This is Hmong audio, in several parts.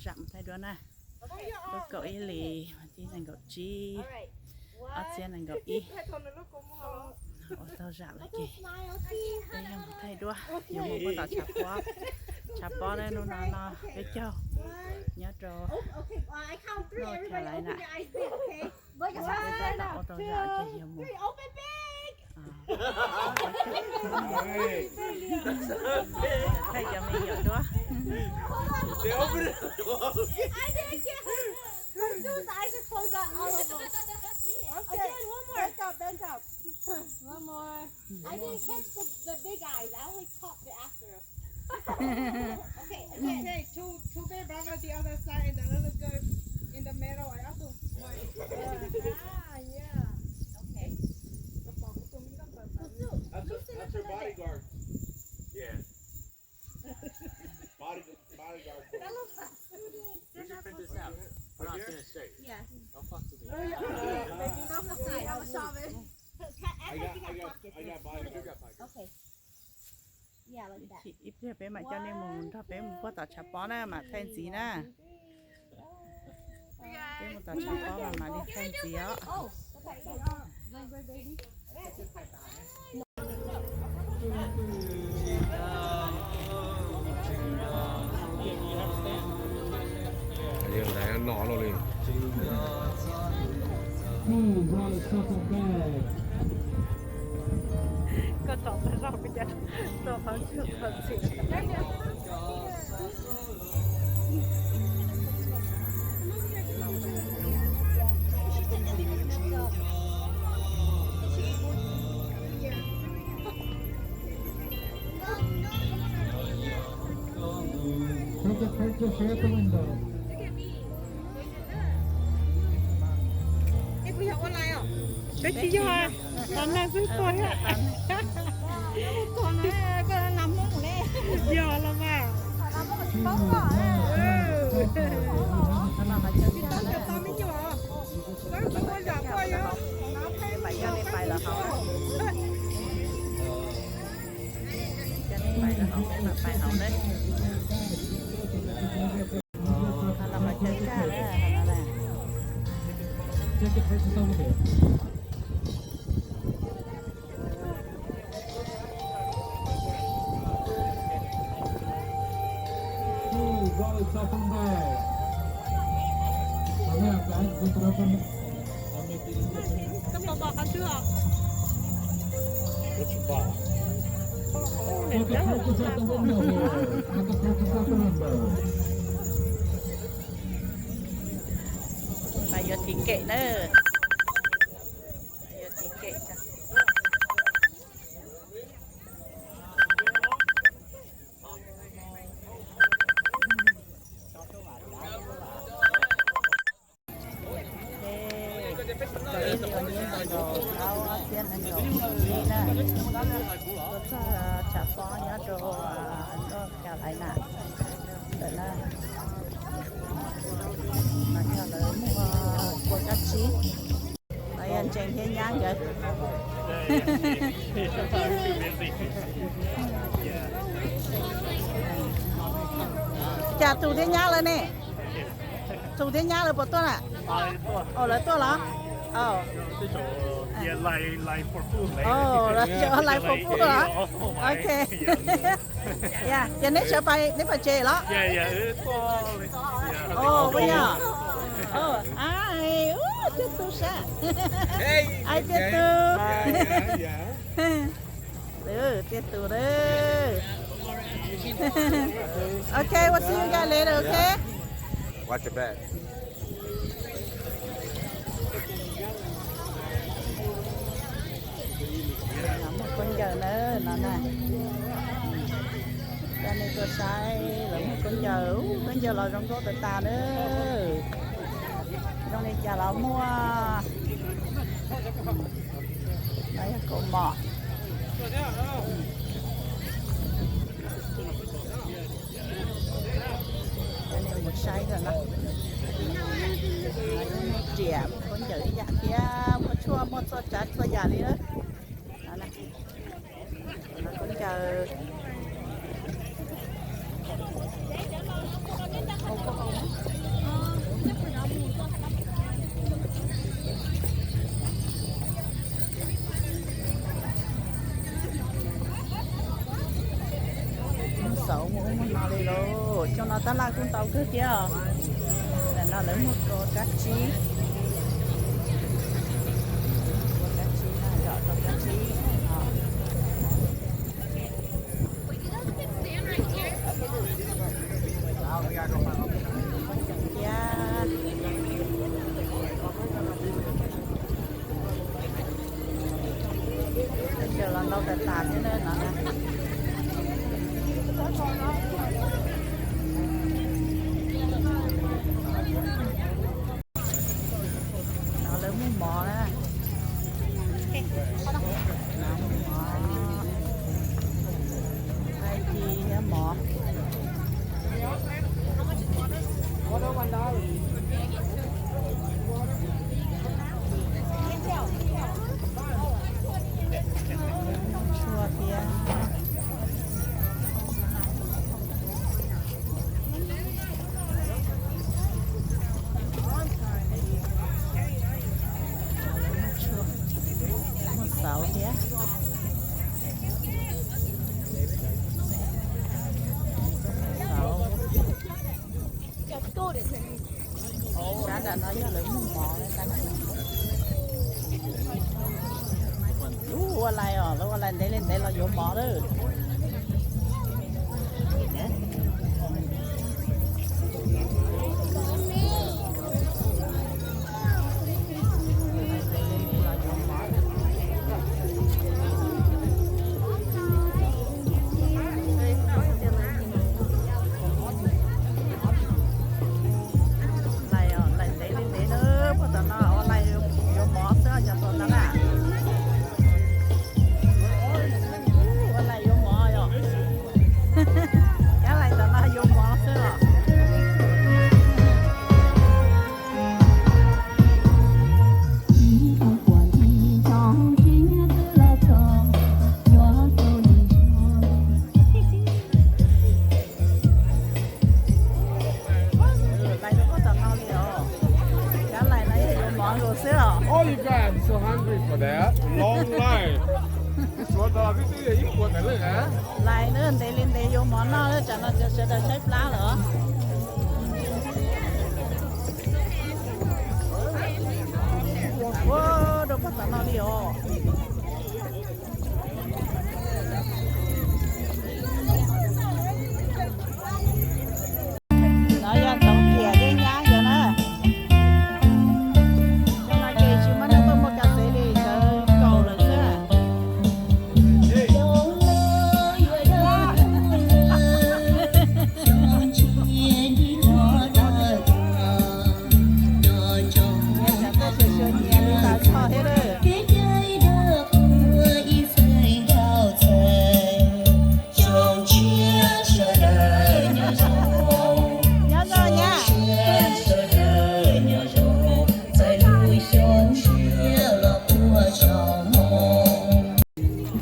Ram mus thaij duab na. Lub kaum ib hlis mas tib nees nkaum tsib, ob txhiab nees nkaum ib. Ua tau zam lawm ces peb yog mus thaij duab, yuav mus puag tom tshav pob. Tshav pob na, hnub no no peb caug nyob rau North Carolina. Peb tab tom ua tau zam ces yuav mus thaij cov me nyuam duab. One more. I didn't catch the, the big eyes. I only caught the after. Okay, again. Okay, two, two big brother the other side and the little girl in the middle. I also want. Ah, yeah. Okay. That's, that's her bodyguard. Yeah. Body, bodyguard. Where'd you print this out? We're not gonna say. Yeah. Don't fuck with me. I got, I got, I got bodyguard. Okay. Yeah, like that. Ib pliag peb mam coj nej mus nrog peb mus puag tom tshav pob na, mam thaij ntxiv na. Peb mus tom tshav pob mas mam li thaij ntxiv os. Koj tsom tag zog, tsom qhov ntxwg qhov ntxwg. Peb tsis yog, tos neeg xwb tuag thiab. Yog los mas. Pais lawm hauv, pais lawm hauv, pais hauv na. Los qhov chaw kaj na. Pais yuav tiv kem na. Pais yuav tiv kem. Ib hlis ob txhiab nees nkaum ib na, tuaj txog tshav pob nyob rau North Carolina ntawm na, mas yog lawv muaj kua kab tsib, mas yog ntseeg thiab nyab nkawd. Cas tus thiab nyab lawv ne? Tus thiab nyab lawv puas tuaj na? Au, lawv tuaj los? Au, lawv sawv online for food los? Ok. Yog, ces neb sawv pais, neb pais tsev los? Au, puas yog? Ai, tiag tus sab. Ai, tiag tus. Tiag tus na. Ok, we'll see you guys later, ok? Watch your back. Lawv muag khaub ncaws na no na. Coj nej tuaj saib lawv muag khaub ncaws, khaub ncaws los zoo nkauj tas tas na. Zoo li cas los muag. No yog kaus mom. Coj nej mus saib rau no. Riam muag khaub ncaws ib yam thiab, muag tshuaj, muag txhua tsav txhua yam li na. Khaub ncaws. Muaj no li lauj, xyoo no tab laj kuj ntau kawg thiab os. Ntawm no lawv muag kua kab tsib, kua kab tsib no, yog kua kab tsib no. Thiab sawv los ntau tas tas xwb na no. No lawv muag mov na. Mov, ai ci thiab mov. Tshuaj thiab. Muag xauv thiab. Xauv. Sab nram no yog lawv muag mov. Lub ua lais os, lawv ua lais ntev li ntev los yuav mov lawm. Lais, lais ntev li ntev na, puag tom no ua lais yuav mov xwb os cov tom no na. Ua lais yuav mov yom. Cov lais tom no yuav mov xwb os. Lais rau puag tom no li os. Cov lais no yog yuav mov los xwb os. Oh, you guys, I'm so hungry for that. Long line. Suav tau peb twb yog ib puas tawm leej na. Lais na, ntev li ntev yuav mov noj, tsam no sawv daws tshaib plab lawm. Ua rau puag tom no li os. No yog ntoo riam dej nyab yog na. Xyoo no ces tsis muaj neeg tuaj muag kas xev li, sawv kaum lawm xwb. Sawv daws sawv sawv nyias li tas txhoj thiab lawm. Nyob zoo nyab.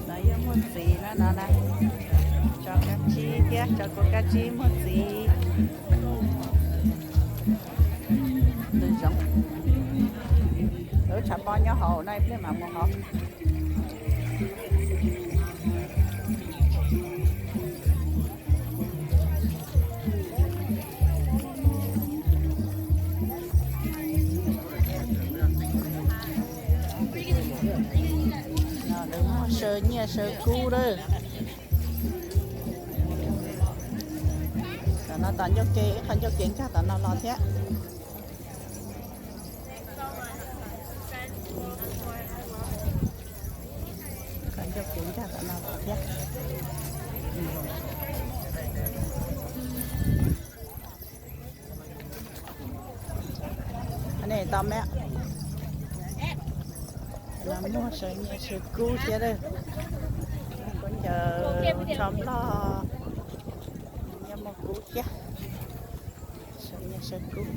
No yog muag txiv na no na. Tso kab tsib thiab, tso kua kab tsib muag txiv. Lwm zoov. Lawv tshav pob nyob hauv no, ib pliag mam mus hauv. No lawv muag saw nyiaj saw kub lawm. Tom no tom ncauj ke, ib qho ncauj ke nkag tom no los thiab. Qho ncauj ke nkag tom no los thiab. Nej tau me, no muag saw nyiaj saw kub thiab lawm. Khaub ncaws tsho nplog, nyiaj muag kub thiab. Saw nyiaj saw kub.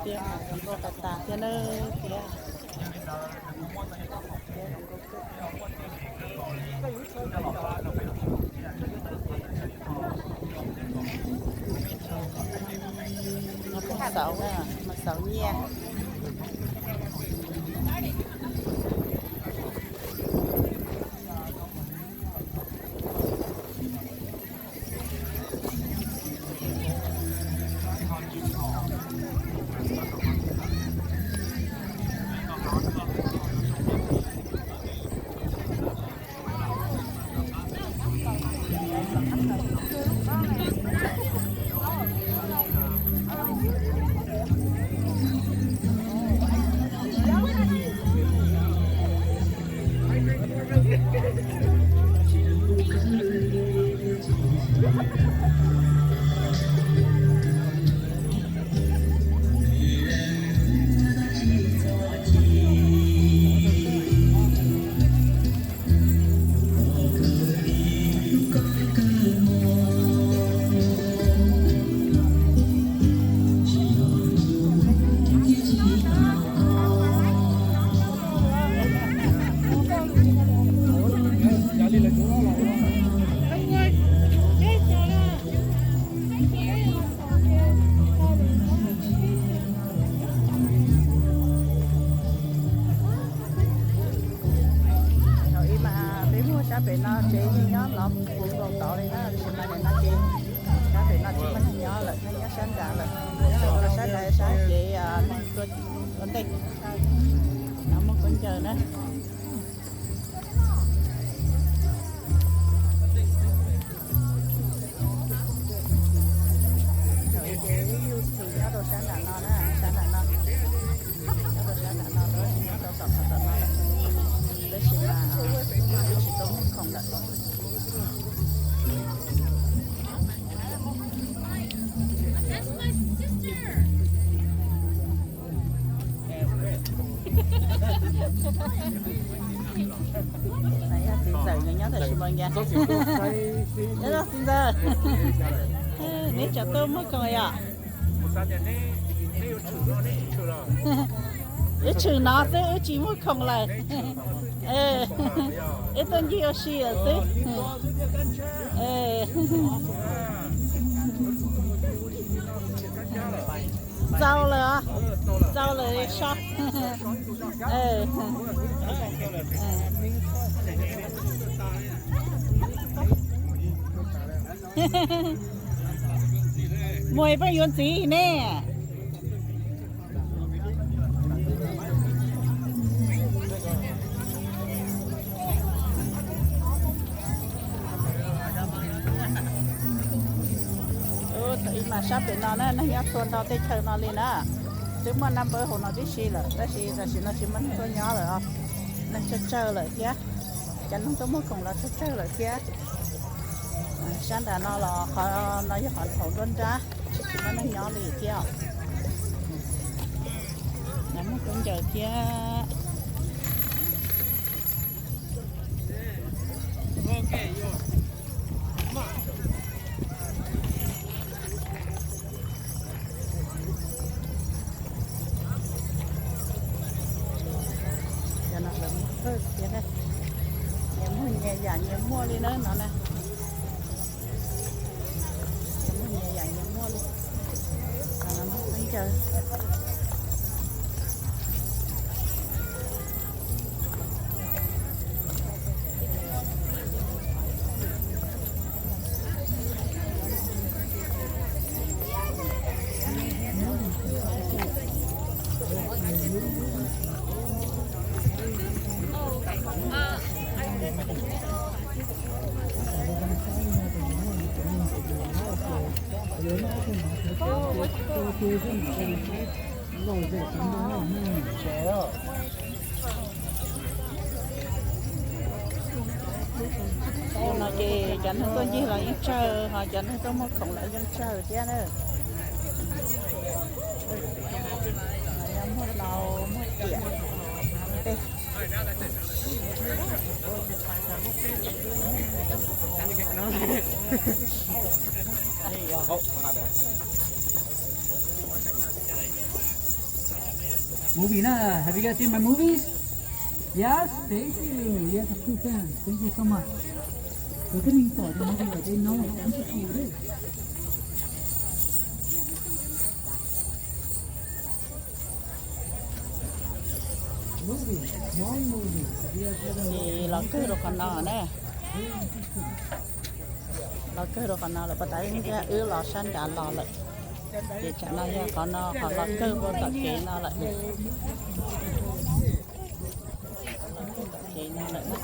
Tiab mas npau tas tas thiab na tiab. Pem no tsev yeej nyob nov puv nkaus tod li na, tab sis mas nim no ces sab pem no tsis muaj neeg nyob lawm, neeg nyob sab nrad lawm. Sab nrad sab kev neeg tuaj ua ntej. No muaj khaub ncaws na. Thaum ub ces wb yug txwm nyob rau sab nram no na, sab nram no, nyob rau sab nram no lawm, nyob rau tom qhov tom no lawm, tab sis mas wb tsis tau muaj khoom lawm. Yog txiv ntxawm, nyob txiv ntxawm, neb tseem tuaj muag khoom yom? Wb tshwm no xwb wb tsis muaj khoom lawm. Wb tuaj ncig ua si lawm xwb. Txaus lawm, txaus lawm so. Muaj ib pab yuav ntxiv ne. Thaum ub mas sab pem no na neeg nyob txhua nto tej chaw no li na. Twb muaj naj npawb hauv no tib si lawm, tab sis tam sim no tsis muaj neeg tuaj nyob lawm os. Neeg tsawg tsawg lawm thiab, cov neeg tuaj muag khoom los tsawg tsawg lawm thiab. Sab nram no los qhov no yog qhov thaum nruab nrab, tsis muaj neeg nyob li thiab. Muaj khaub ncaws thiab. Cov no lawv muag kawg thiab na. Nyias muag nyias yam nyias muaj li na no na. Nyias muag nyias yam nyias muaj li. Muag khaub ncaws. No ces cov neeg tuaj ncig los yeej tsawg, ho cov neeg tuaj muag khoom los yeej tsawg thiab na. Yog muag hlau muag riam tej. Movie na, have you guys seen my movies? Yes, thank you. Yes, of course, yeah. Thank you so much. Có cái mình tỏ cho nó cái ở đây nó không có gì đấy. Movie, small movie. Have you guys ever Ces los kawg rau qhov no na. Los kawg rau qhov no lawm, pas tas wb los sab nrad los lawm. Ces tsam no yog qhov no qhov los kawg rau tom kev no lawm. Tom kev no lawm na.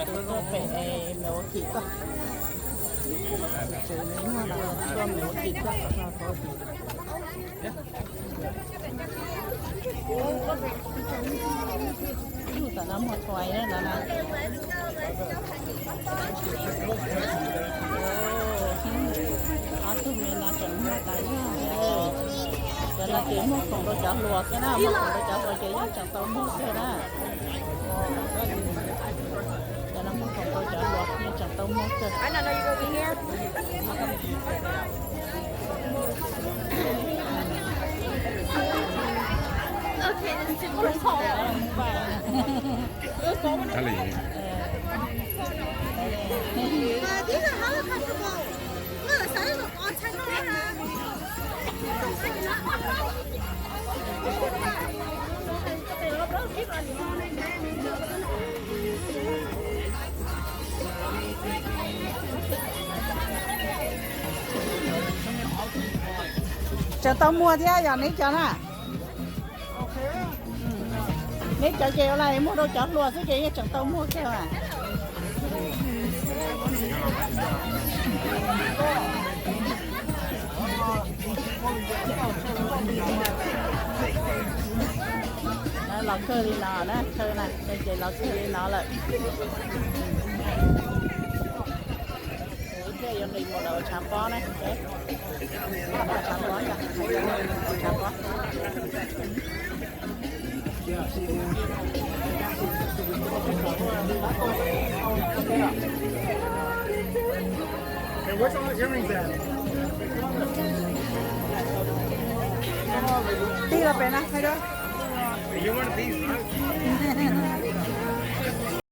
Tus tuaj pem me ua kim tuaj. Tus tswv nws muag no tuaj me ua kim tuaj. Tom no muag thuais na no na. Ob tug me no tseem muag tas zog. Cov no ces muag khoom rau cov hluas xwb na, muag khoom rau cov hluas ces yeej tseem tau muag kawg na. Cov no muag khoom rau cov hluas yeej tseem Tau muag kawg. Tseem tau muag thiab yog neb cov na. Neb cov ces ua li muag rau cov hluas xwb ces yeej tseem tau muag kiag as. Los kawg li no na, kawg na, ces los kawg li no lawm. Thiaj yuav nqis mus lawm tshav pob na, tshav pob, tshav pob. Tig los pem na, hais rau.